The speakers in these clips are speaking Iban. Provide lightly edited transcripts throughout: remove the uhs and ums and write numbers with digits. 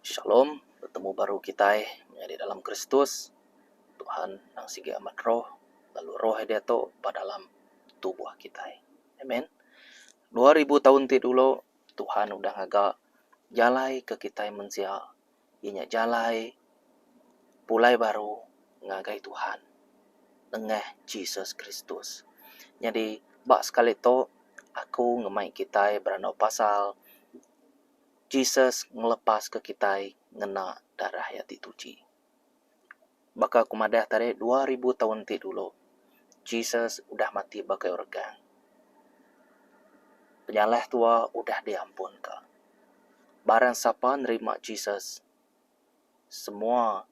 Shalom, betemu baru kitai menyadi dalam Kristus. Tuhan nang sigi amat roh lalu roh iya diatu ba dalam tubuh kitai. Amen. 2000 taun ti dulu Tuhan udah ngaga jalai ke kitai mensia iya nya jalai pulai baru ngagai Tuhan nengah Jesus Kristus. Nyadi ba sekali tu aku ngemai kitai berandau pasal Jesus ngelepaska kitai ngena darah iya ti tuchi. Baka ku madah tadi 2000 taun ti dulu Jesus udah mati ba kayu regang. Penyalah tua udah diampunka. Barang sapa nerima Jesus semua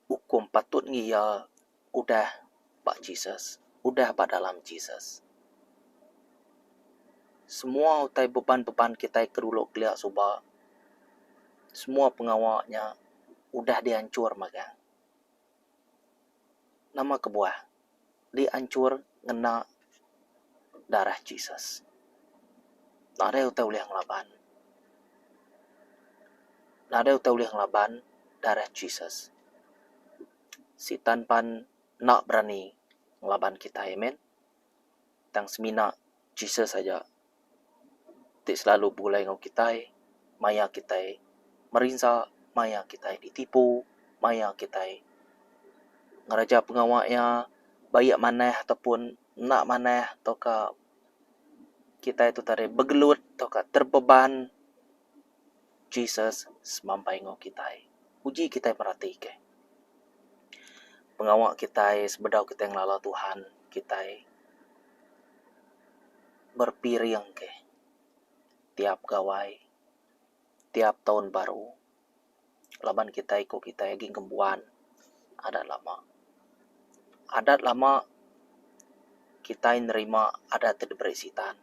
ukum patut ngi iya udah ba Jesus, udah ba dalam Jesus. Semua utai beban-beban kitai ke dulu kelia suba semua pengawa nya udah dianchur magang. Nama kebuah dianchur ngena darah Jesus. Nadai utai ulih ngelaban. Nadai utai ulih ngelaban darah Jesus. Sitan pan enda berani ngelaban kitai amen. Tang semina Jesus aja ti selalu begulai enggau kitai maya kitai merinsa, maya kitai ditipu, maya kitai ngereja pengawa iya baik manah ataupun enda manah tauka kitai tu tadi begelut tauka terbeban Jesus semampai enggau kitai. Uji kitai meratika pengawa kitai sebedau kitai ngelala Tuhan kitai berpiring ke tiap gawai tiap taun baru laban kitai ku kitai agi ngembuan adat lama. Adat lama kitai nerima adat ti diberi sitan.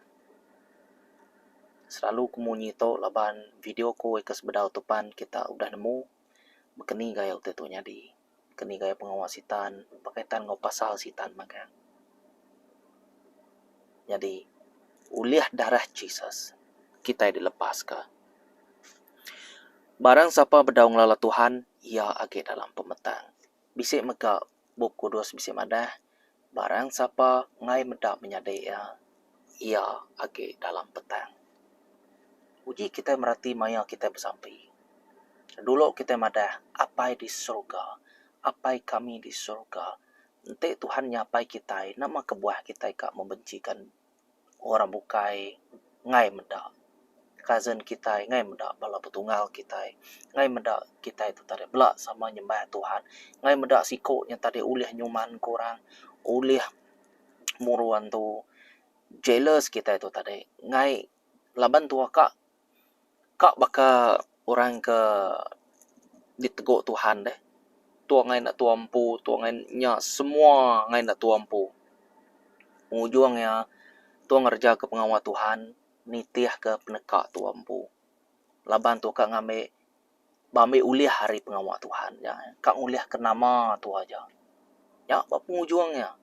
Selalu ku munyi tu laban video ku ke sebedau tu pan kita udah nemu bekeni gaya utai tu nyadi. Bekeni gaya pengawa sitan bekaitan enggau pasal sitan magang. Nyadi ulih darah Jesus kitai dilepaska. Barang sapa bedau ngelala Tuhan, iya agi dalam pemetang. Bisi mega Bup Kudus bisi madah, barang sapa enggai meda menyadi iya, iya agi dalam petang. Uji kitai merati maya kitai besampi. Dulu kitai madah, Apai di surga, Apai kami di surga. Enti Tuhan nyapai kitai, nama kebuah kitai ka membencikan orang bukai enggai meda cousin kitai enggai meda bala petunggal kitai enggai meda kitai tu tadi bela sama nyembah Tuhan enggai meda siko nya tadi ulih nyuman ke orang ulih muru antu jealous kitai tu tadi enggai laban tuwa ka Ka baka orang ke ditegu Tuhan deh. Tua ngai enda tua empu, tua ngai nya semua ngai enda tua empu. Pengujung iya tua ngereja ke pengawa Tuhan nitih ke peneka tua empu. Laban tua ka ngambi ba ambi ulih ari pengawa Tuhan nya ka ngulih ke nama tua aja. Nya ba pengujung iya.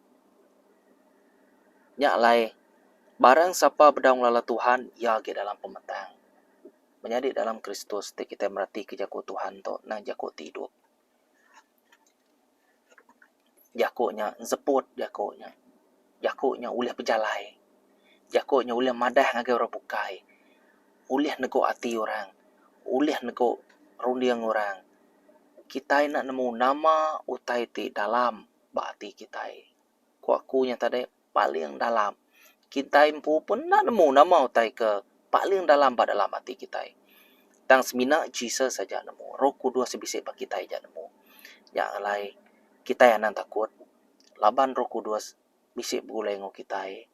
Nya alai barang sapa bedau ngelala Tuhan iya agi dalam pemetang. Menyadi dalam Kristus ti kitai mereti ke jaku Tuhan tu nang jaku ti idup. Jaku nya enseput jaku nya. Jaku nya ulih pejalai. Jaku nya ulih madah ngagai orang bukai. Ulih nego ati orang. Ulih nego runding orang. Kitai enda nemu nama utai ti dalam ba ati kitai. Ku aku nya tadi paling dalam. Kitai empu pun enda nemu nama utai ke paling dalam ba dalam ati kitai. Tang semina Jesus aja nemu, Roh Kudus bisi ba kitai aja nemu. Nya alai kitai anang takut laban Roh Kudus bisi begulai enggau kitai.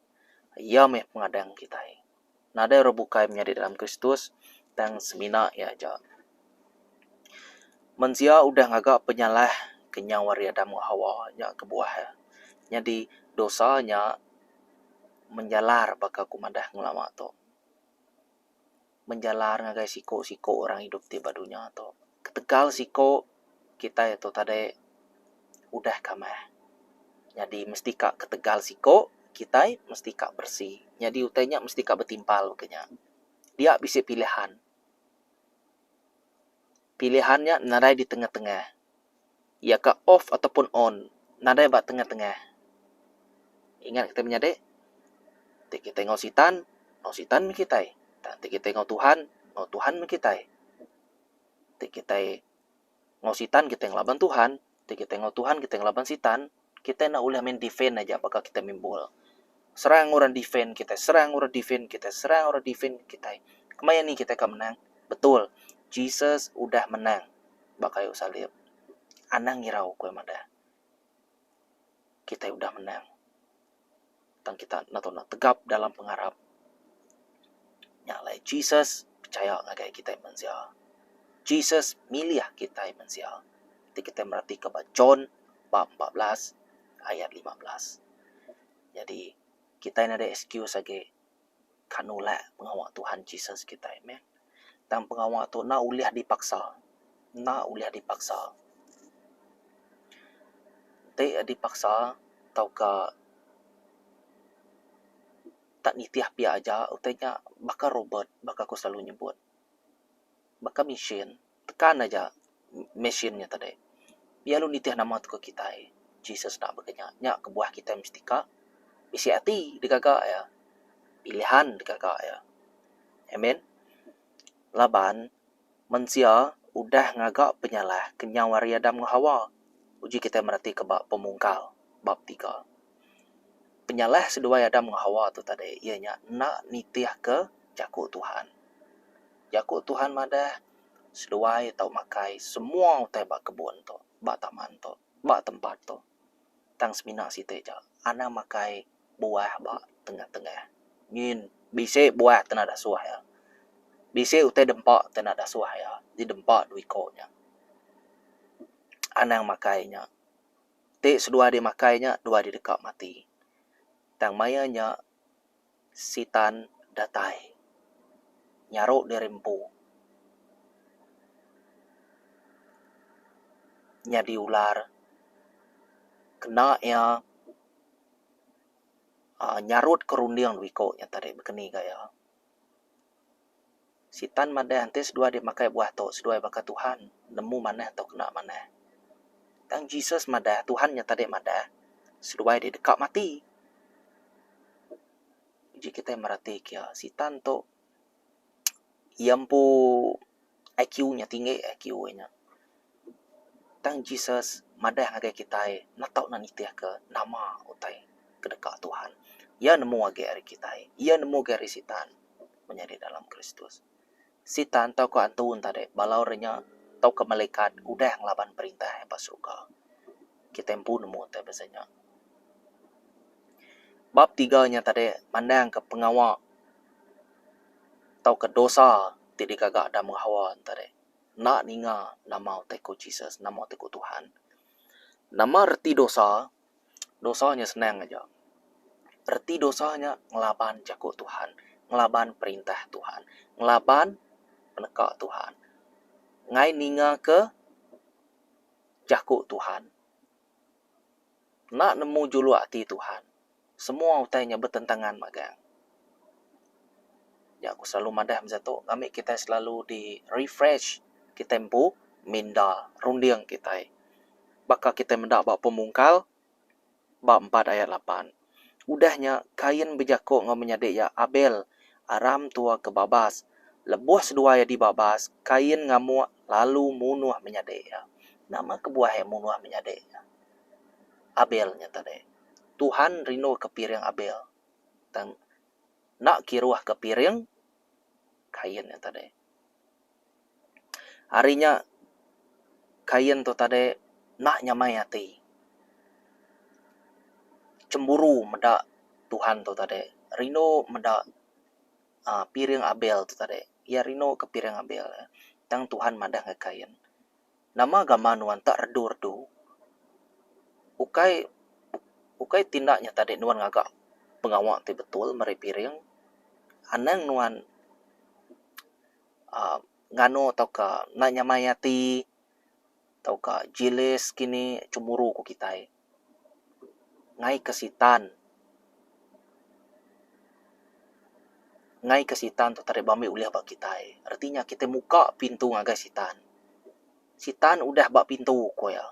Iya meh pengadang kitai. Nadai orang bukai menyadi dalam Kristus tang semina iya aja. Mensia udah ngaga penyalah kenyau ari Adam enggau Hawa nya kebuah iya. Nyadi dosa nya menjalar baka ku madah ngelama tu. Menjalar ngagai siko-siko orang idup ti ba dunya tu. Ketegal siko kitai tu tadi udah kamah. Nyadi mesti ka ketegal siko kitai mesti ka beresi. Nyadi utai nya mesti ka betimpal ke nya. Dia bisi pilihan. Pilihan nya nadai di tengah-tengah. Iya ka off ataupun on, nadai ba tengah-tengah. Ingat kitai menyadi, ti kitai enggau sitan, enggau sitan meh kitai. Tang ti kitai enggau Tuhan, enggau Tuhan meh kitai. Ti kitai enggau sitan kitai ngelaban Tuhan, ti kitai enggau Tuhan kitai ngelaban sitan. Kitai enda ulih main defend aja baka kitai main bol. Serang orang defend kitai, serang orang defend kitai, serang orang defend kitai. Kemaya ni kitai ka menang? Betul, Jesus udah menang ba kayu salib. Anang irau ku iya madah. Kitai udah menang. Tang kita enda tau enda tegap dalam pengarap. Nya alai Jesus pechaya ngagai kitai mensia. Jesus milih kitai mensia. Ti kitai meratika ba John bab 14 ayat 15. Nyadi kitai nadai excuse agi ka nulak pengawa Tuhan Jesus kitai meh. Tang pengawa tu enda ulih dipaksa. Enda ulih dipaksa. Enti dipaksa tauka tak nitih pia aja utai nya baka robot baka ku selalu nyebut. Baka mesin tekan aja mesin nya tadi. Iya lalu nitih nama tauka kitai. Jesus enda baka nya. Nya kebuah kitai mesti ka bisi ati digaga iya. Pilihan digaga iya. Amen. Laban mensia udah ngaga penyalah kenyau ari Adam enggau Hawa. Uji kitai meratika ba pemungkal bab tiga. Penyalah seduai Adam enggau Hawa tu tadi iya nya enda nitihka jaku Tuhan. Jaku Tuhan madah seduai tau makai semua utai ba kebun tu, ba taman tu, ba tempat tu. Tang semina siti aja anang makai buah ba tengah-tengah. Nyin bisi buah ti enda dasuh iya. Bisi utai dempa ti enda dasuh iya didempa dua iko nya. Anang makai nya. Ti seduai di makai nya dua di deka mati. Tang maya nya Sitan datai nyaru diri empu nyadi ular kena iya aaa nyarut ke runding dua iko nya tadi baka ni gaya. Sitan madah enti seduai deh makai buah tu seduai baka Tuhan nemu manah tau kena manah. Tang Jesus madah Tuhan nya tadi madah seduai deh deka mati. Uji kitai merati ke sitan tu iya empu IQ nya tinggi IQ iya nya. Tang Jesus madah ngagai kitai enda tau ne nitih ke nama utai ke deka Tuhan. Iya nemu agi ari kitai, iya nemu agi ari sitan. Menyadi dalam Kristus. Sitan tauka antu enta deh bala orang nya tauka malaikat udah ngelaban perintah iya ba surga. Kitai empu nemu utai pasal nya. Bab tiga nya tadi mandangka pengawa tauka dosa ti digaga Adam enggau Hawa enta deh. Enda ninga nama utai ku Jesus, nama utai ku Tuhan. Nama reti dosa? Dosa nya senang aja. Reti dosa nya ngelaban jaku Tuhan, ngelaban perintah Tuhan, ngelaban peneka Tuhan. Ngai ninga ke jaku Tuhan. Enda nemu juluk ati Tuhan. Semua utai nya betentangan magang. Nya aku selalu madah masa tu ngambi kitai selalu di refresh kitai empu minda runding kitai. Baka kitai meda ba pemungkal ba empat ayat lapan. Udah nya Kain bejaku enggau menyadi iya Abel, Aram tua ke babas. Lebuh seduai iya dibabas, Kain ngamuk lalu munuh menyadi iya. Nama kebuah iya munuh menyadi iya? Abel nya tadi. Tuhan rindu ke piring Abel tang enda kiruh ke piring Kain nya tadi. Ari nya Kain tu tadi enda nyamai ati chemburu meda Tuhan tu tadi rindu meda aaa piring Abel tu tadi. Iya rindu ke piring Abel tang Tuhan madah ngagai Kain. Nama gamal nuan tak redu-redu. Ukai ukai tinda nya tadi nuan ngaga pengawa ti betul meri piring. Anang nuan aaa nganu tauka enda nyamai ati tauka jilis kini chemburu ku kitai. Ngai ke sitan. Ngai ke sitan tu tadi ba ami ulih ba kitai. Reti nya kitai muka pintu ngagai sitan. Sitan udah ba pintu, ku iya.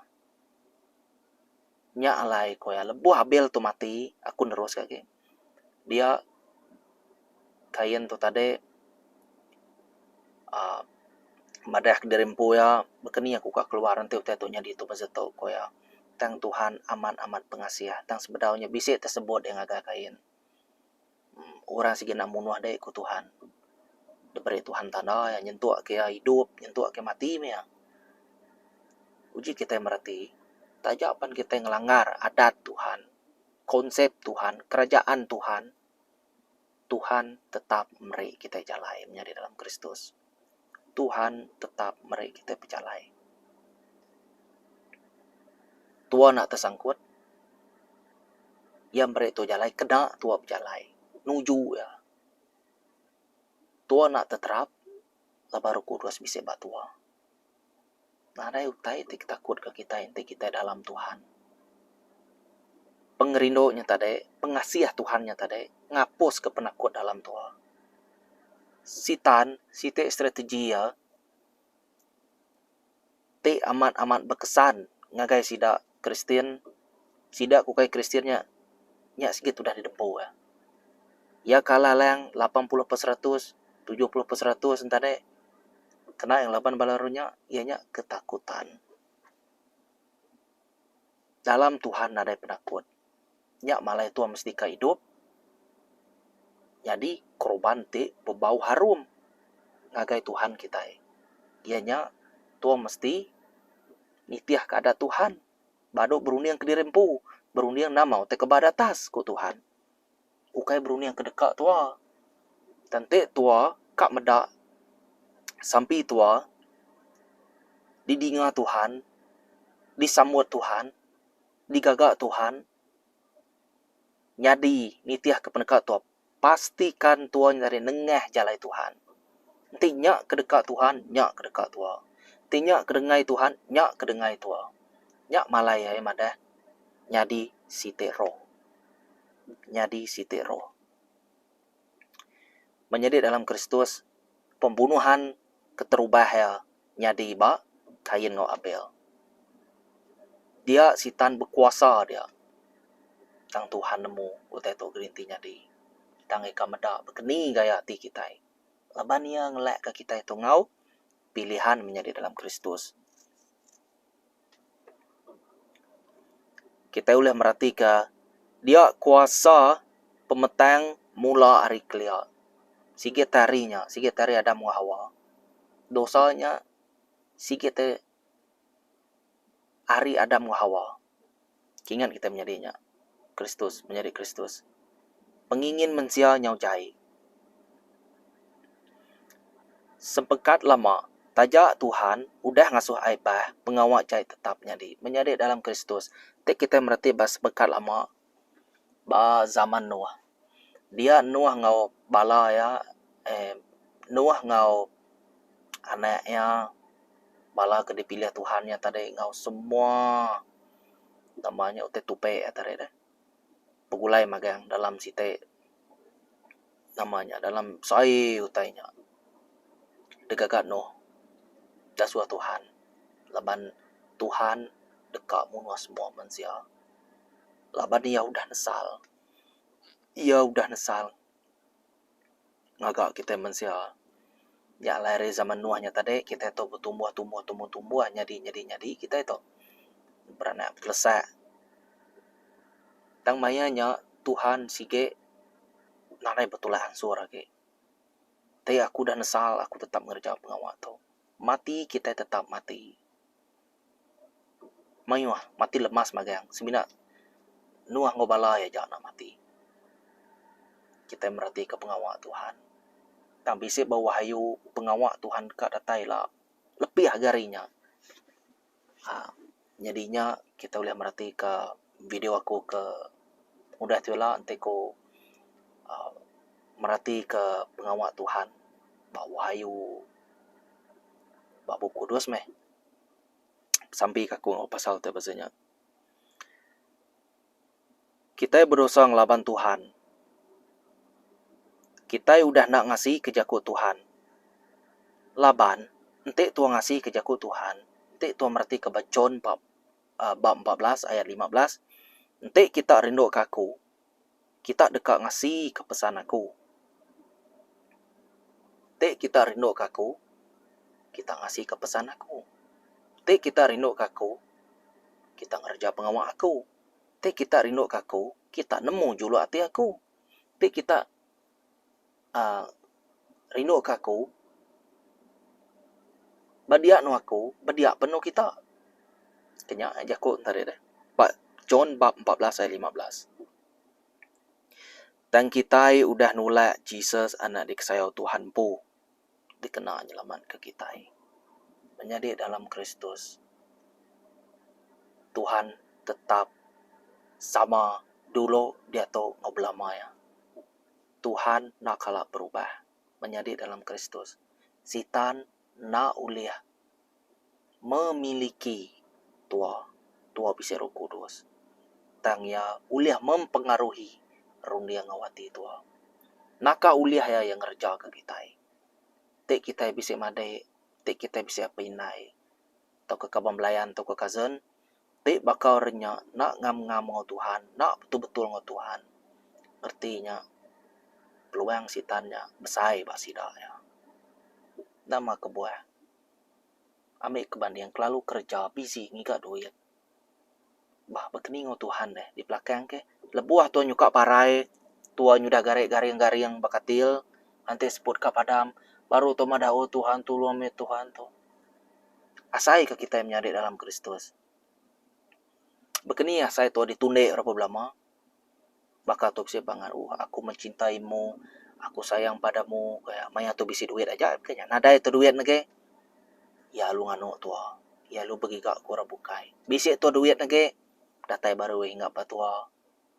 Nya alai ku iya, lebuh Abil tu mati, aku neruska agi. Dia Kain tu tadi uhh madah kediri empu iya baka ni aku ka keluar enti utai tu nyadi tu masa tu ku iya. Tang Tuhan amat amat pengasih tang sebedau nya bisi tesebut iya ngagai Kain. Orang sigi enda munuh deh ku Tuhan. Diberi Tuhan tanda iya nyentuk ke iya idup nyentuk ke mati meh iya. Uji kitai mereti taja pan kitai ngelanggar adat Tuhan, konsep Tuhan, kerajaan Tuhan, Tuhan tetap meri kitai jalai menyadi dalam Kristus. Tuhan tetap meri kitai pejalai. Tua enda tesangkut, iya meri tua jalai kena tua bejalai nuju iya. Tua enda teterap laban Roh Kudus bisi ba tua. Nadai utai ti ketakutka kitai enti kitai dalam Tuhan. Pengerindu nya tadi, pengasih Tuhan nya tadi ngapuska penakut dalam tua. Sitan siti strategi iya ti amat-amat bekesan ngagai sida Kristian, sida ke ukai Kristian nya, nya sigi tudah didempu iya. Iya kalah lang 80%, 70% enta deh. Kena iya ngelaban bala orang nya, iya nya ketakutan. Dalam Tuhan nadai penakut. Nya malai tua mesti ka idup nyadi korban ti bebau harum ngagai Tuhan kitai. Iya nya tua mesti nitihka adat Tuhan badu berunding kediri empu, berunding nama utai ke ba atas ku Tuhan. Ukai berunding ke deka tua. Enti tua ka meda sampi tua didinga Tuhan, disambut Tuhan, digaga Tuhan nyadi nitihka peneka tua pastikan tua nyadi nengah jalai Tuhan. Enti nya ke deka Tuhan, nya ke deka tua. Enti nya ke dengai Tuhan, nya ke dengai tua. Nya malai iya madah nyadi siti roh. Nyadi siti roh. Menyadi dalam Kristus, pembunuhan keterubah iya nyadi ba Kain enggau Abel. Dia Sitan bekuasa dia. Tang Tuhan nemu utai tu gerinti nyadi. Tang ika meda bekeni gaya ati kitai. Laban iya ngelakka kitai tu enggau pilihan menyadi dalam Kristus. Kitai ulih meratika dia kuasa pemetang mula ari kelia. Sigi te hari nya, sigi te hari Adam enggau Hawa. Dosa nya sigi te ari Adam enggau Hawa. Kingat kitai menyadi nya Kristus, menyadi Kristus. Pengingin mensia nyau jai. Sempekat lama, taja Tuhan udah ngasuh ai bah, pengawa jai tetap nyadi. Menyadi dalam Kristus, ti kitai mereti ba sempekat lama ba zaman Noah. Dia Noah enggau bala iya eh Noah enggau anak iya bala ke dipilih Tuhan nya tadi enggau semua nama nya utai tupe tadi deh begulai magang dalam siti. Nama nya dalam sai utai nya digaga Noh dasuh Tuhan laban Tuhan deka munuh semua mensia laban iya udah nesal. Iya udah nesal ngaga kitai mensia. Nya alai ari zaman Noh nya tadi kitai tu betumbuh tumbuh tumbuh tumbuh nyadi nyadi nyadi kitai tu beranak betelesak. Tang maya nya Tuhan sigi Nadai betulak ansur agi. Ti aku udah nesal aku tetap ngereja pengawa tu. Mati kitai tetap mati. Mayuh mati lemas magang semina nuh enggau bala iya aja enda mati. Kitai meratika pengawa Tuhan. Tang bisi ba wahyu pengawa Tuhan ka datai ila lebih agi ari nya. Aaa nyadi nya kita ulih meratika video aku ke udah ti ila enti ku aaa meratika pengawa Tuhan ba wahyu ba Bup Kudus meh. Sampi ka aku pasal ti bese nya. Kitai bedosa ngelaban Tuhan. Kitai udah enda ngasika jaku Tuhan. Laban, enti tua ngasika jaku Tuhan. Enti tua meretika ba John bab bab 14 ayat 15, Enti kita rinduka aku, kita deka ngasika pesan aku. Enti kita rinduka aku, kita ngasika pesan aku. Enti kita rinduka aku, kita ngereja pengawa aku. Enti kita rinduka aku, kita nemu juluk ati aku. Enti kita uhh rinduka aku, ba dia anu aku, ba dia pun anu kita. Ke nya jaku tadi deh. Ba John bab 14 ayat 15. Tang kitai udah nulak Jesus anak dikesayau Tuhan empu dikena nyelamatka kitai. Menyadi dalam Kristus, Tuhan tetap sama dulu, diatu enggau belama iya. Tuhan enda kala berubah. Menyadi dalam Kristus, Sitan enda ulih memiliki tua, tua bisi Roh Kudus. Tang iya ulih mempengaruhi runding enggau ati tua. Naka ulih iya iya ngereja ke kitai. Ti kitai bisi madik, ti kitai bisi apai indai tauka kaban belayan tauka cousin ti baka orang nya enda ngam-ngam enggau Tuhan, enda betul-betul enggau Tuhan. Reti nya peluang sitan nya besai ba sida iya. Nama kebuah? Ambi ke banding kelalu kereja busy ngiga duit. Bah bekeni enggau Tuhan deh di belakang ke lebuh tuan nyuka parai tuan nyudah garik garing-garing ba katil enti seput ka padam baru tuan madah oh Tuhan tulung mih Tuhan tu. Asai ka kitai menyadi dalam Kristus. Bekeni asai tuan ditundi berapa belama. Baka tu bisi pangan uhh aku mencintaimu, aku sayang padamu ku iya. Maya tu bisi duit aja ke nya. Nadai tu duit nege iya lalu nganu tua. Iya lalu begiga ku orang bukai. Bisi tu duit nege datai baru iya hinggap ba tua.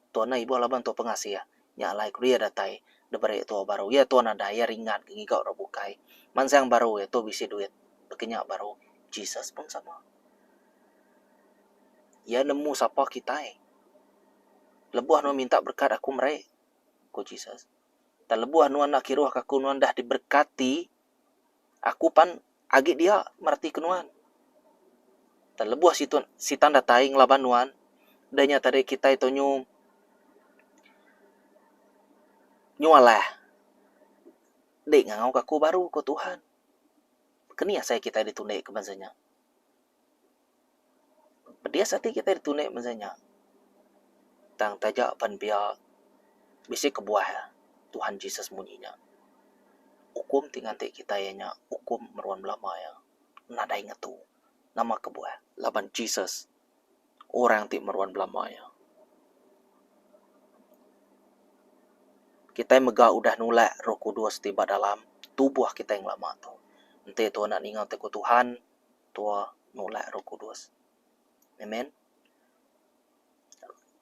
Tua enda ibuh laban tua pengasih. Nya alai ku iya datai diberi tua baru. Iya tua nadai iya ringat ke ngiga orang bukai. Mansang baru iya tu bisi duit. Baka nya baru Jesus pun sama. Iya nemu sapa kitai. Lebuh nuan minta berekat aku meri, ku Jesus. Tang lebuh nuan enda kiruhka aku nuan dah diberekati, aku pan agi dia meretika nuan. Tang lebuh situn sitan datai ngelaban nuan, udah nya tadi kitai tu nyu nyu alah dik ngangauka aku baru, ku Tuhan. Keni asai kitai ditundi ke bansa nya. Pedis ati kitai ditundi masa nya. Tang taja pan pia bisi kebuah Tuhan Jesus munyi nya. Ukum ti nganti kitai iya nya ukum meruan belama iya nadai ngetu. Nama kebuah? Laban Jesus orang ti meruan belama iya. Kitai mega udah nulak Roh Kudus ti ba dalam tubuh kitai ngelama tu. Enti tuan enda ninga ti ku Tuhan. Tua nulak Roh Kudus. Amen.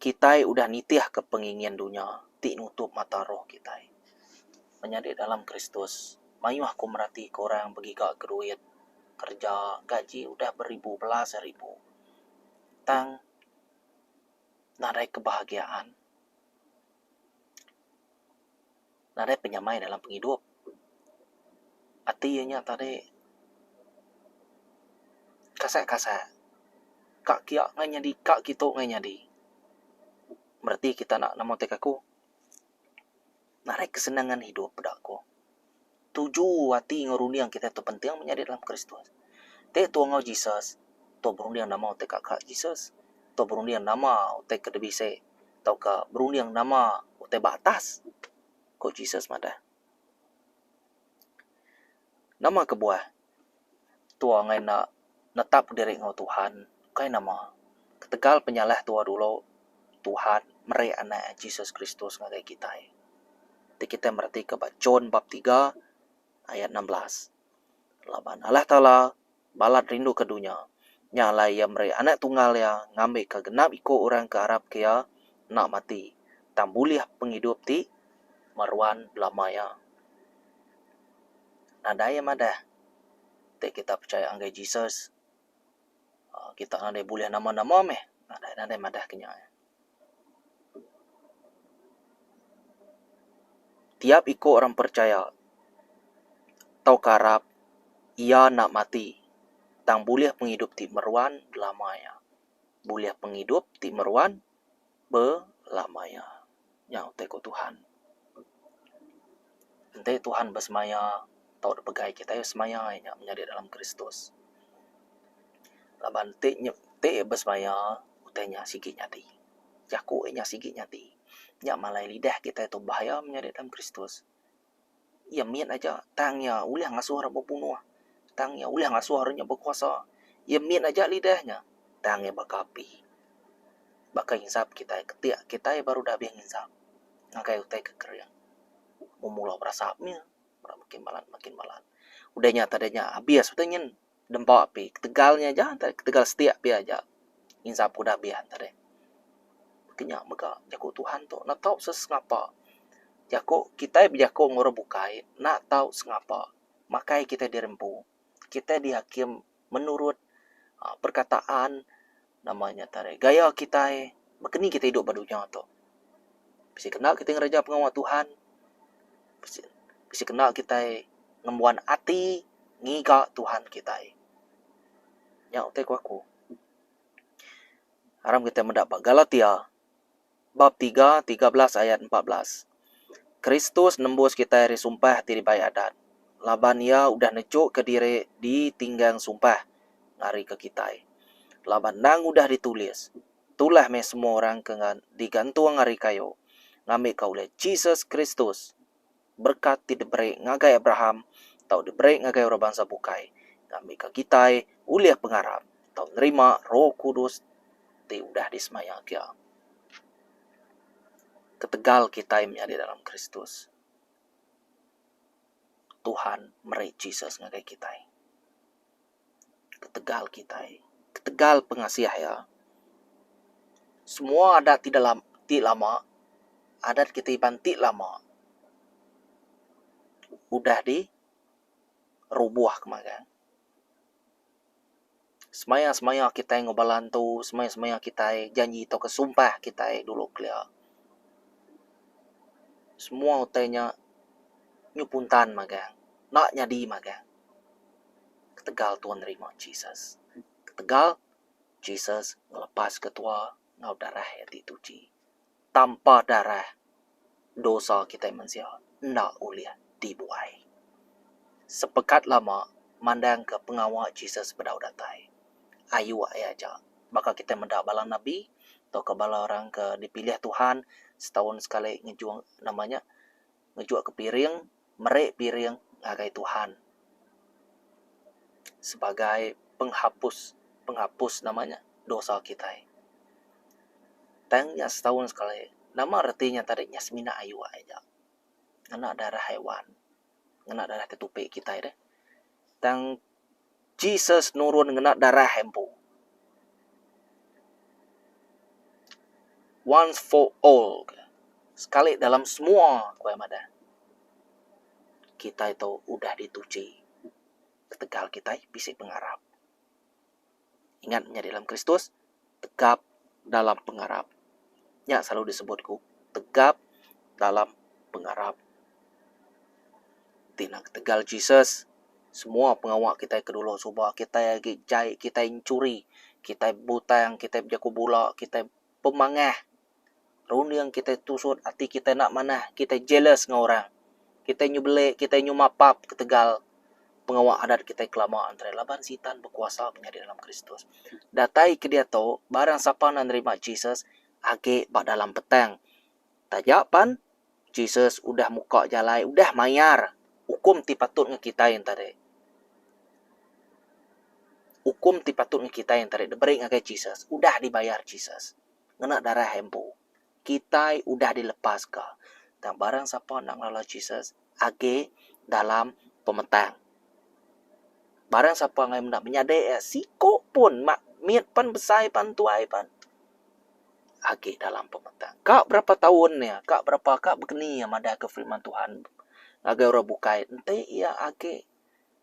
Kitai udah nitihka pengingin dunya ti nutup mata roh kitai. Menyadi dalam Kristus, mayuh ku meratika orang begiga ke duit, kereja, gaji udah beribu belas ribu. Tang nadai kebahagiaan. Nadai penyamai dalam pengidup. Ati iya nya tadi kasak-kasak. Ka kiya ngai nyadi, ka kitu ngai nyadi. Bereti kita enda nemu ti aku. Nadai kesenangan hidup peda ku. Tuju ati enggau runding kita tu penting menyadi dalam Kristus. Ti tu enggau Jesus, tu berunding nama utai ka ka Jesus. Tu berunding nama utai ke dibisi. tauka berunding nama utai ba atas, ku Jesus madah. Nama kebuah tua enggai enda netap diri enggau Tuhan? Ukai nama. Ketegal penyalah tua dulu, Tuhan meri anak Jesus Kristus ngagai kitai. Ti kitai meretika ba John bab tiga ayat 16. Laban Allah Taala balat rinduka dunya. Nya alai iya meri Anak Tunggal iya ngambika genap iku orang ke arapka iya enda mati, tang bulih pengidup ti meruan belama iya. Nadai iya madah, Ti kita pechaya ngagai Jesus, kita nadai bulih nama-nama meh. Nadai, nadai madah ke nya. Tiap iku orang perchaya tauka arap iya enda mati. Tang bulih pengidup ti meruan belama iya. Bulih pengidup ti meruan belama iya. Nya utai ku Tuhan. Enti Tuhan besemaya tau dipegai kitai semaya iya nya menyadi dalam Kristus. Laban ti ti besemaya utai nya sigi nyadi. Jaku iya nya sigi nyadi. Nya malai lidah kitai tu bahaya menyadi dalam Kristus. Iya mit aja tang iya ulih ngasuh orang bebunuh. Tang iya ulih ngasuh orang nya bekuasa. Iya mit aja lidah nya tang iya baka api. Baka ngisap kitai ketik kitai baru dah abih ngisap ngagai utai ke kering. Mula berasap mih makin balat makin balat. Udah nya tadi nya abis utai nyin. Dempa api ketegal nya aja ketegal setik pia aja nginsap udah abih tadi. Ke nya mega jaku Tuhan tu enda tau sesengapa. Jaku kitai bejaku enggau orang bukai enda tau sengapa makai kitai diri empu. Kitai dihakim menurut aaa perkataan nama nya tadi gaya kitai baka ni kitai idup ba dunya tu. Bisi kena kitai ngereja pengawa Tuhan bisi bisi kena kitai ngembuan ati ngiga Tuhan kitai. Nya utai ku aku. Aram kitai meda ba Galatia bab tiga 13 ayat 14. Kristus nembus kitai ari sumpah ti dibai adat, laban iya udah nejuka diri ditinggang sumpah ngarika kitai. Laban endang udah ditulis, Tulah meh semua orang ke digantung ari kayu, ngambika ulih Jesus Kristus berekat ti diberi ngagai Abraham tau diberi ngagai orang bansa bukai, ngambika kitai ulih pengarap tau nerima Roh Kudus ti udah disemaya kia. Ketegal kitai menyadi dalam Kristus, Tuhan meri Jesus ngagai kitai. Ketegal kitai, ketegal pengasih iya, semua adat ti dalam ti lama, adat kitai iban ti lama udah di rubuh ke magang. Semaya semaya kitai enggau bala antu, semaya semaya kitai janji tauka sumpah kitai dulu kelia. Semua utai nya nyupuntan magang, enda nyadi magang. Ketegal tuan nerima Jesus. Ketegal Jesus ngelepaska tua enggau darah iya ti tuchi. Tanpa darah, dosa kitai mensia enda ulih dibuai. Sepekat lama mandangka pengawa Jesus bedau datai. Ayu iya aja. Baka kitai meda bala nabi tauka bala orang ke dipilih Tuhan setaun sekali ngejung nama nya ngejuka piring meri piring ngagai Tuhan sebagai penghapus penghapus nama nya dosa kitai. Tang nya setaun sekali nama reti nya tadi nya semina ayu aja ngena darah haiwan ngena darah ketupi kitai deh. Tang Jesus nurun ngena darah iya empu. Once for all. Sekali dalam semua ku iya madah. Kitai tu udah dituchi ketegal kitai bisi pengarap. Ingat menyadi dalam Kristus, tegap dalam pengarap. Nya selalu disebut ku, tegap dalam pengarap. Ti enda ketegal Jesus, semua pengawa kitai ke dulu suba kitai agi jai, kitai enchuri, kitai butang, kitai bejaku bula, kitai pemangah. Runding kitai tusut, ati kitai enda manah, kitai jealous enggau orang. Kitai nyu beli, kitai nyu mapap ketegal pengawa adat kitai ke lama entara laban sitan bekuasa menyadi dalam Kristus. Datai ke diatu, barang sapa enda nerima Jesus agi ba dalam petang. Taja pan Jesus udah muka jalai, udah mayar ukum ti patut ngan kitai entara. Ukum ti patut ngan kitai entara diberi ngagai Jesus, udah dibayar Jesus. Ngena darah iya empu, kitai udah dilepaska. Tang barang sapa enda ngelala Jesus agi dalam pemetang. Barang sapa enggai meda menyadi iya siku pun mit pan besai pan tuai pan agi dalam pemetang. Ka berapa taun iya, ka berapa ka bekeni iya madahka firman Tuhan ngagai orang bukai enti iya agi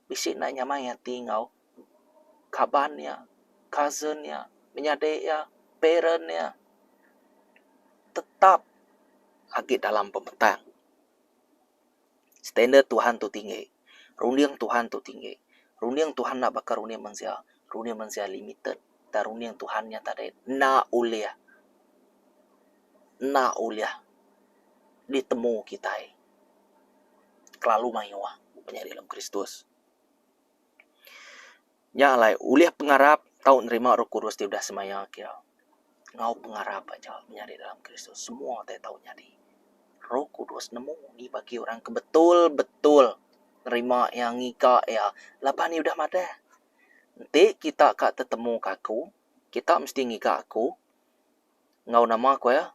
bisi enda nyamai ati enggau kaban iya, cousin iya, menyadi iya, parent iya tetap agi dalam pemetang. Standard Tuhan tu tinggi, runding Tuhan tu tinggi. Runding Tuhan enda baka runding mensia. Runding mensia limited tang runding Tuhan nya tadi enda ulih enda ulih ditemu kitai kelalu mayuh menyadi dalam Kristus. Nya alai ulih pengarap tau nerima Roh Kudus ti udah semaya ke iya. Enggau pengarap aja menyadi dalam Kristus semua utai tau nyadi. Roh Kudus nemu ni bagi orang ke betul betul nerima iya ngiga iya laban iya udah madah. Enti kita ka tetemu ka aku, kita mesti ngiga aku enggau nama ku iya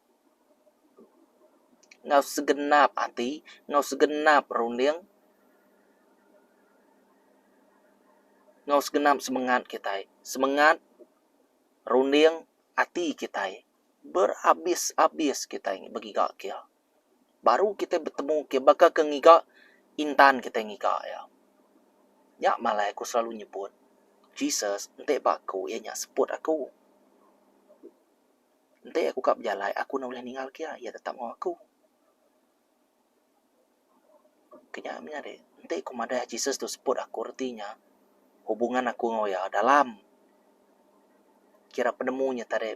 enggau segenap ati enggau segenap runding enggau segenap semengat kitai. Semengat runding ati kitai berabis abis kitai begiga ke iya. Baru kitai betemu ke baka ke ngiga intan kitai ngiga iya. Nya malai aku selalu nyebut Jesus enti ba aku iya nya seput aku. Enti aku ka bejalai aku enda ulih ninggal ke iya, iya tetap enggau aku. Ke nya menyadi enti ku madah Jesus tu seput aku reti nya hubungan aku enggau iya dalam kira penemu nya tadi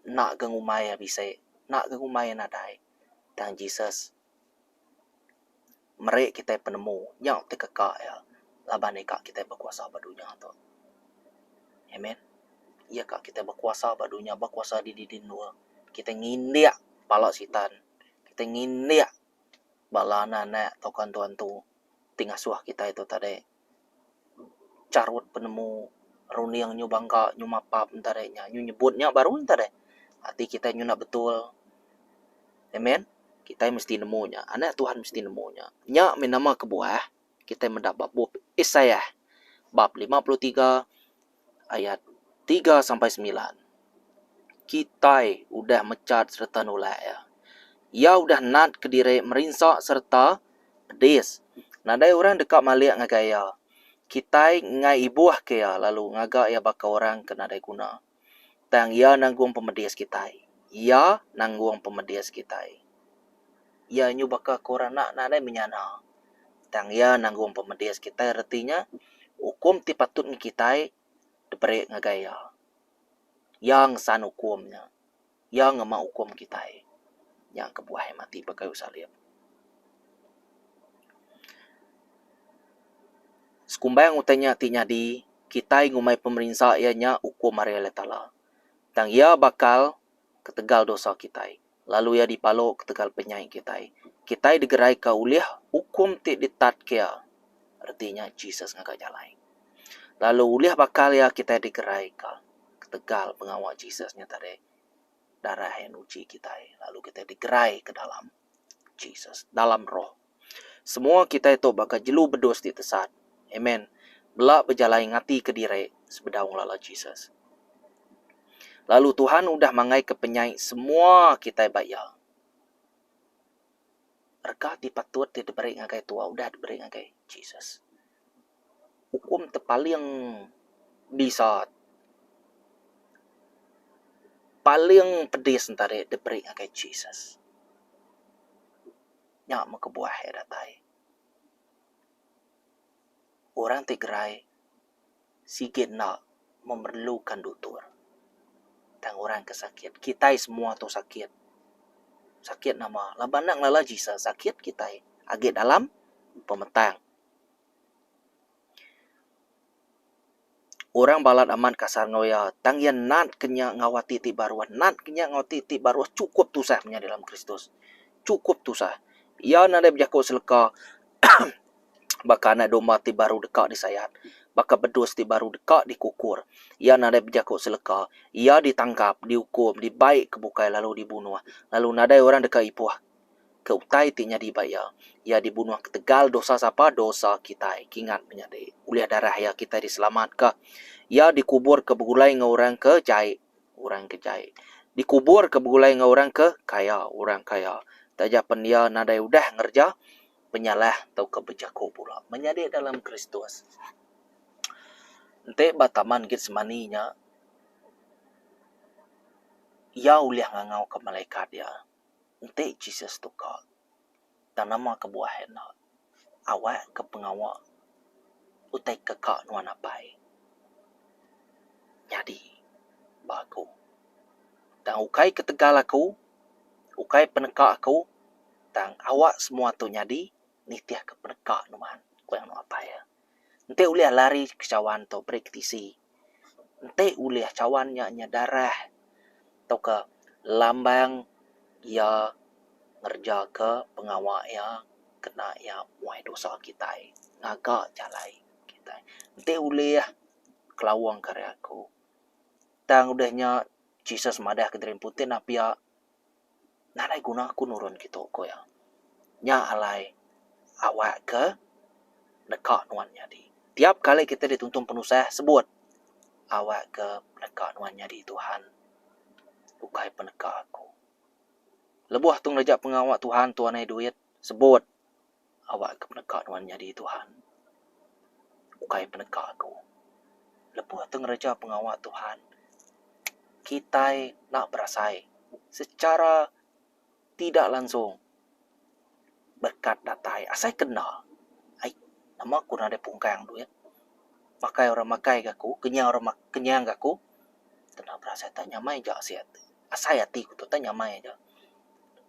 enda ga ngumbai iya bisi enda ga ngumbai iya nadai tang Jesus meri kitai penemu nya ti keka iya laban iya ka kitai bekuasa ba dunya tu. Amen. Iya ka kitai bekuasa ba dunya bekuasa di dini endur kitai ngindik pala sitan kitai ngindik bala anak anak tauka antu antu ti ngasuh kitai tu tadi. Charut penemu runding nyu bangka nyu mapap enta deh nya nyu nyebut nya baru enta deh ati kitai nyu enda betul. Amen. Kitai mesti nemu nya anak Tuhan mesti nemu nya. Nya mih nama kebuah kitai meda ba bup Isaiah bab 53 ayat tiga sampai semilan. Kitai udah mechat sereta nulak iya. Iya udah nat kediri merinsa sereta pedis. Nadai orang deka malik ngagai iya. Kitai enggai ibuhka iya lalu ngaga iya baka orang ke nadai guna. Tang iya nanggung pemedis kitai. Iya nanggung pemedis kitai. Iya nyu baka ke orang enda nadai menyana. Tang iya nanggung pemedis kitai reti nya ukum ti patut ngi kitai diberi ngagai iya. Iya ngesan ukum nya. Iya ngema ukum kitai. Nya kebuah iya mati ba kayu salib. Sekumbang utai nya ti nyadi, kitai ngumbai pemerinsa iya nya ukum ari Allah Taala. Tang iya bakal ketegal dosa kitai, lalu iya dipalu ketegal penyai kitai. Kitai digeraika ulih ukum ti ditatka iya, reti nya Jesus ngaga jalai. Lalu ulih bakal iya kitai digeraika ketegal pengawa Jesus nya tadi darah iya nuchi kitai lalu kitai digerai ke dalam Jesus, dalam roh. Semua kitai tu baka jelu bedus ti tesat. Amen. Bela bejalai ngatika diri sebedau ngelala Jesus. Lalu Tuhan udah mangaika penyai semua kitai ba Iya. Rega ti patut ti diberi ngagai tua udah diberi ngagai Jesus. Ukum ti paling bisa paling pedis enta diberi ngagai Jesus. Nya meh kebuah iya datai. Orang ti gerai sigi enda memerlukan dutur. Tang orang ke sakit, kitai semua tu sakit. Sakit nama? Laban enda ngelala Jesus, sakit kitai agi dalam pemetang. Orang balat amat kasar enggau iya, tang iya natka nya enggau ati ti baruh. Natka nya enggau ati ti baruh chukup tusah menyadi dalam Kristus. Chukup tusah. Iya nadai bejaku seleka baka anak domba ti baru deka disayat, baka bedus ti baru deka dikukur. Iya nadai bejaku seleka. Iya ditangkap, diukum, dibai ke bukai lalu dibunuh, lalu nadai orang deka ipuh. ke utai ti nyadi ba iya. Iya dibunuh ketegal dosa sapa? Dosa kitai. Kingat menyadi, ulih darah iya kitai diselamatka. Iya dikuburka begulai enggau orang ke jai, orang ke jai. Dikuburka begulai enggau orang ke kaya, orang kaya. Taja pen iya nadai udah ngereja penyalah tauka bejaku bula. Menyadi dalam Kristus. Enti ba Taman Getsemani nya, iya ulih ngangauka malaikat iya. Enti Jesus tu ka, tang nama kebuah iya enda awak ke pengawa. Utai ke ka nuan apai nyadi ba aku. Tang ukai ketegal aku, ukai peneka aku tang awak semua tu nyadi nitihka peneka nuan, ku iya nganu apai iya. Enti ulih lari ke chawan tu beri ke tisi. Enti ulih chawan nya nya darah tauka lambang iya ngereja ke pengawa iya kena iya muai dosa kitai ngaga jalai kitai. Enti ulih kelaung ke ari aku. Tang udah nya Jesus madah ke diri empu ti enda pia nadai guna aku nurun kitu ku iya. Nya alai awak ke neka nuan nyadi. Tiap kali kita dituntung penusah sebut awak ke neka nuan nyadi Tuhan ukai peneka aku. Lebuh tu ngereja pengawa Tuhan tuan ai duit sebut Awak ke peneka nuan nyadi Tuhan. Ukai peneka aku. Lebuh tu ngereja pengawa Tuhan, kitai enda berasai secara tidak langsung berekat datai asai ke enda. Ai nama ku nadai pungkang duit. Makai orang makai ga aku, kenyang orang kenyang ga aku. Enda berasai tak nyamai ja asai ati ku tu tak nyamai aja.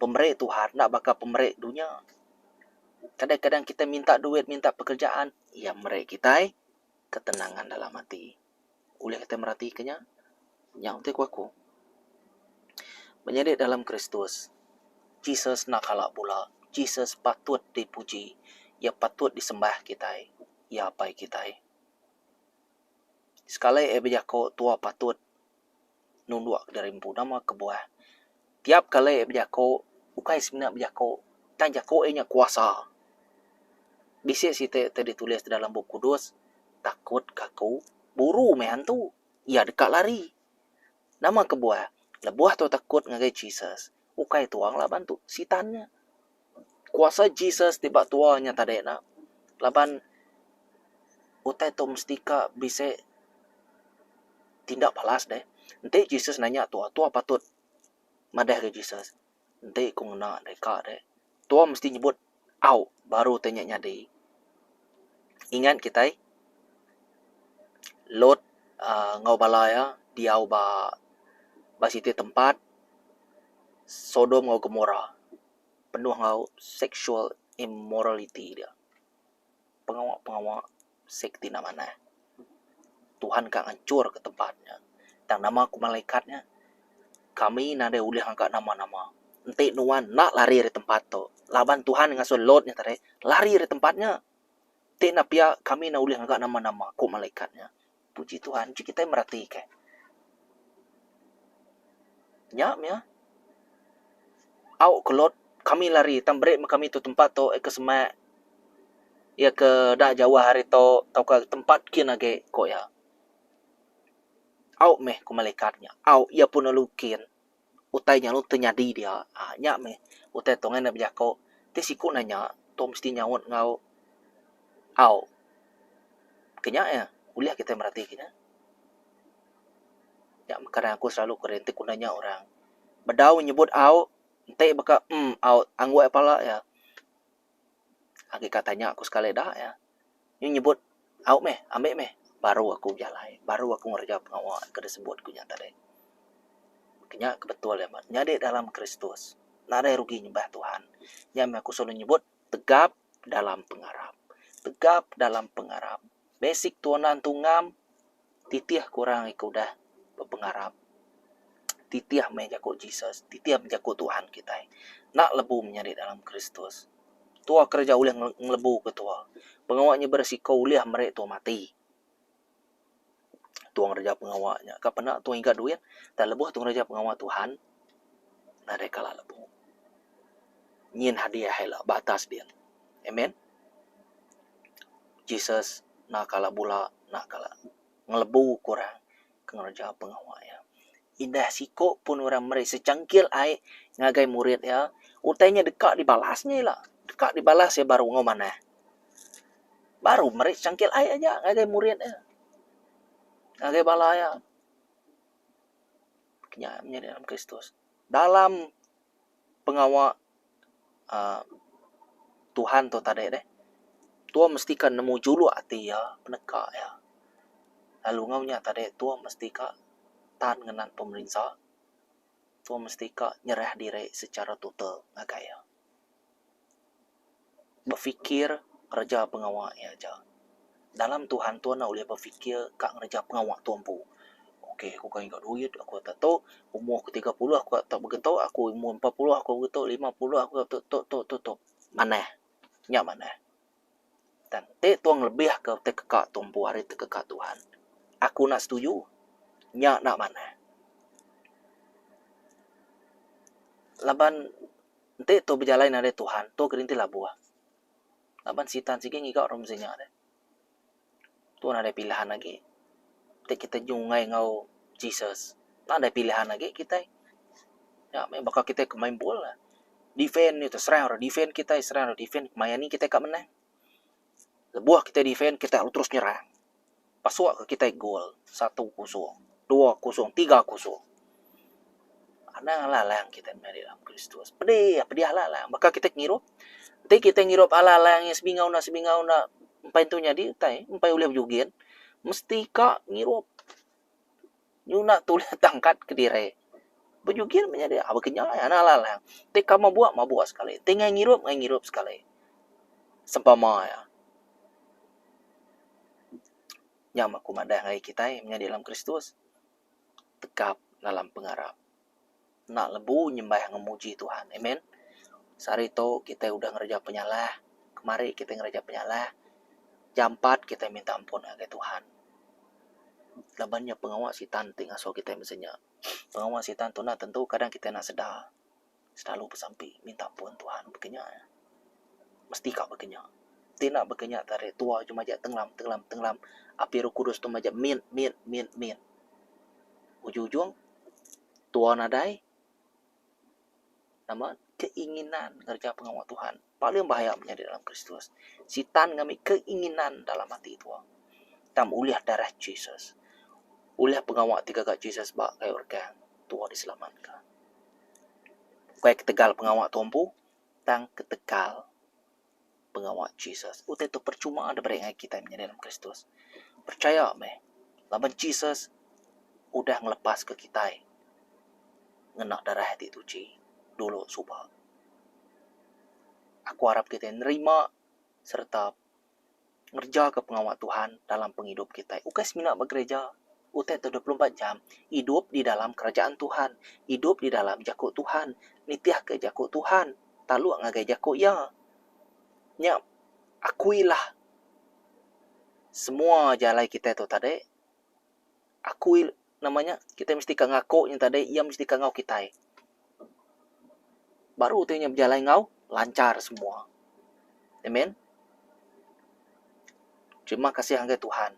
Pemeri Tuhan enda baka pemeri dunya. Kadang-kadang kitai minta duit minta pekerjaan iya meri kitai ketenangan dalam ati. Ulih kitai meratika nya? Nya utai ku aku. Menyadi dalam Kristus, Jesus enda kala bula. Jesus patut dipuji. Iya patut disembah kitai. Iya apai kitai. Sekali iya bejaku tua patut. Nunduk diri empu nama kebuah. Tiap kali bejaku ukai semina bejaku tang jaku iya nya kuasa. Bisi siti ti ditulis dalam bup kudus takut ka aku buru meh antu iya deka lari. Nama kebuah lebuh tu takut ngagai Jesus ukai tuang laban tu sitan nya. Kuasa Jesus ti ba tua nya tadi ne laban utai tu mesti ka bisi tindak balas deh. Enti Jesus nanya tua, tua patut madah ga Jesus enti ku ngena deh ka deh. Tua mesti nyebut au baru te nya nyadi. Ingat kitai Lot uhh enggau bala iya diau ba ba siti tempat Sodom enggau Gomora penuh enggau sexual immorality dia. Pengawa-pengawa sek ti enda manah. Tuhan ka ngancur ke tempat nya. Tang nama ku malaikat nya, kami nadai ulih ngaga nama-nama. Enti nuan enda lari ari tempat tu, laban Tuhan ngasuh Lot nya tadi lari ari tempat nya. Ti enda pia kami enda ulih ngaga nama-nama, ku malaikat nya. Puji Tuhan, uji kitai meratika. Nya mih. Au ke Lot, kami lari tang beri meh kami tu tempat tu ke semak iya ke da jauh ari tu tauka tempat kin agi, ku iya. Au meh ku malaikat nya. Au iya pun lalu kin. Utai nya lalu terjadi dia. Aa nya meh utai tu ngan ne bejaku. Ti siku nanya tu mesti nyaut enggau au. Ke nya iya ulih kitai merati ke nya. Nya meh kadang aku selalu kering ti ku nanya orang. Bedau nyebut au enti baka em au angguk pala iya. Agi ka tanya ku sekali da iya. Nyu nyebut au meh ambi meh baru aku bejalai baru aku ngereja pengawa ke disebut ku nya tadi. Nya ke betul iya nyadi dalam Kristus nadai rugi nyembah Tuhan. Nya meh aku selalu nyebut tegap dalam pengarap. Tegap dalam pengarap. Basic tuan tungam titih ke orang ke udah bepengarap. Titih meh jaku Jesus, titih meh jaku Tuhan kitai. Enda lebu menyadi dalam Kristus. Tua kereja ulih ngelebu ke tua. Pengawa nya berisiko ulih meri tua mati. Tua ngereja pengawa nya ka penda tua ngiga duit tang lebuh tua ngereja pengawa Tuhan nadai kala lebu. Nyin hadiah ila ba atas din. Amen. Jesus enda kala bula enda kala ngelebu ke orang ke ngereja pengawa iya. Indah siko pun orang meri secangkil ai ngagai murid iya, utai nya deka dibalas nya ila. Deka dibalas iya baru enggau manah. Baru meri secangkil ai aja ngagai murid iya. Ngagai bala iya. Nya menyadi dalam Kristus. Dalam pengawa uhh Tuhan tu tadi deh. Tua mesti ka nemu juluk ati iya, peneka iya. Lalu enggau nya tadi tua mesti ka tan ngenan pemerinsa. Tua mesti ka nyerah diri secara total ngagai iya. Befikir ngereja pengawa iya aja. Dalam Tuhan tua enda ulih befikir ka ngereja pengawa tua empu. Ok aku ka ngiga duit aku ka tu umur aku 30 aku ka tau begitu aku umur 40 aku begitu 50 aku tu tu tu tu tu manah. Nya manah. Tang enti tua ngelebih ke utai keka tua empu ari ti keka Tuhan aku enda setuju nya enda manah. Laban Enti tu bejalai nadai Tuhan, tu gerinti labuh. Laban sitan sigi ngiga orang mesti nya deh. Tu nadai pilihan agi. Enti kitai nyunggai enggau Jesus, nadai pilihan agi kitai. Nya meh baka kitai ke main bol. Defend nya serang orang defend kitai serang orang defend maya ni kitai ka menang. Lebuh kitai defend kitai lalu terus nyerang. Pasuk ke kitai gol satu kusung, dua kusung, tiga kusung. Anang alang-alang kitai menyadi dalam Kristus. Pedih, pedih alang-alang baka kitai ke ngirup. Enti kitai ngirup alang-alang iya semingau enda semingau enda empai entu nyadi utai, empai ulih bejugit mesti ka ngirup. Nyuna tulih tangkat kediri. Bejugit meh nyadi baka nya anang alang-alang. Enti ka mabuk, mabuk sekali. Enti enggai ngirup, enggai ngirup sekali. Sempama iya. Nya meh aku madah ngagai kitai menyadi dalam Kristus tegap dalam pengarap. Enda lebu nyembah enggau muji Tuhan. Amen. Sehari tu kitai udah ngereja penyalah, kemari kitai ngereja penyalah, jampat kitai minta ampun ngagai Tuhan. Laban nya pengawa sitan ti ngasuh kitai mesti nya. Pengawa sitan tu enda tentu kadang kitai enda sedar. Selalu besampi minta ampun Tuhan baka nya. Mesti ka baka nya. Ti enda baka nya tadi tua ju majak tenglam tenglam tenglam api roh kudus tu majak mit mit mit mit. Ujung ujung tua nadai nama keinginan ngereja pengawa Tuhan. Paling bahaya menyadi dalam Kristus. Sitan ngambi keinginan dalam ati tua. Tang ulih darah Jesus. Ulih pengawa ti gaga Jesus ba kayu regang tua diselamatka. Ukai ketegal pengawa tu empu tang ketegal pengawa Jesus. Utai tu percuma diberi ngagai kitai menyadi dalam Kristus. Percaya meh laban Jesus udah ngelepaska kitai ngena darah ti tuchi dulu suba. Aku arap kitai nerima sereta ngerejaka pengawa Tuhan dalam pengidup kitai. Ukai semina ba gereja, utai tu 24 jam idup di dalam kerajaan Tuhan, idup di dalam jaku Tuhan, nitihka jaku Tuhan, taluk ngagai jaku Iya. Nya akuilah semua jalai kitai tu tadi akui nama nya kitai mesti ka ngaku nya tadi iya mesti ka enggau kitai. Baru ti nya bejalai enggau lanchar semua. Amen. Terima kasih ngagai Tuhan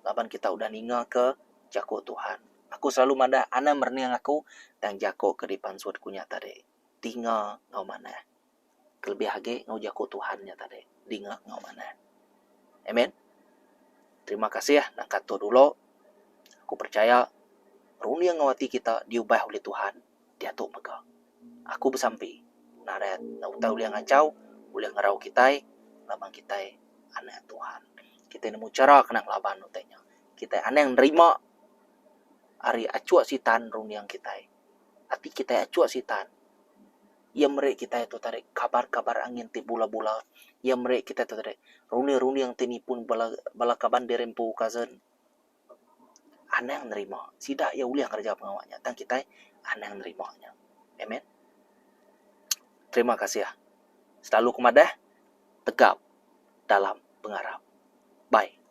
laban kita udah ninga ke jaku Tuhan. Aku selalu madah anang merening aku tang jaku ke dipansut ku nya tadi dinga enggau manah. Kelebih agi enggau jaku Tuhan nya tadi dinga enggau manah. Amen. Terima kasih nangka tu dulu. Aku percaya runding enggau ati kita diubah oleh Tuhan diatu mega. Aku besampi nadai utai ulih ngachau ulih ngerau kitai laban kitai anak Tuhan. Kitai nemu chara kena ngelaban utai nya. Kitai anang nerima ari achuk sitan runding kitai. Ati kitai achuk sitan. Iya meri kitai tu tadi kabar-kabar angin ti bula-bula. Iya meri kitai tu tadi runding-runding ti nipun bala bala kaban diri empu cousin. Anang nerima. Sida iya ulih ngereja pengawa nya tang kitai anang nerima nya. Amen. Terima kasih. Selalu ku madah tegap dalam pengarap. Bye.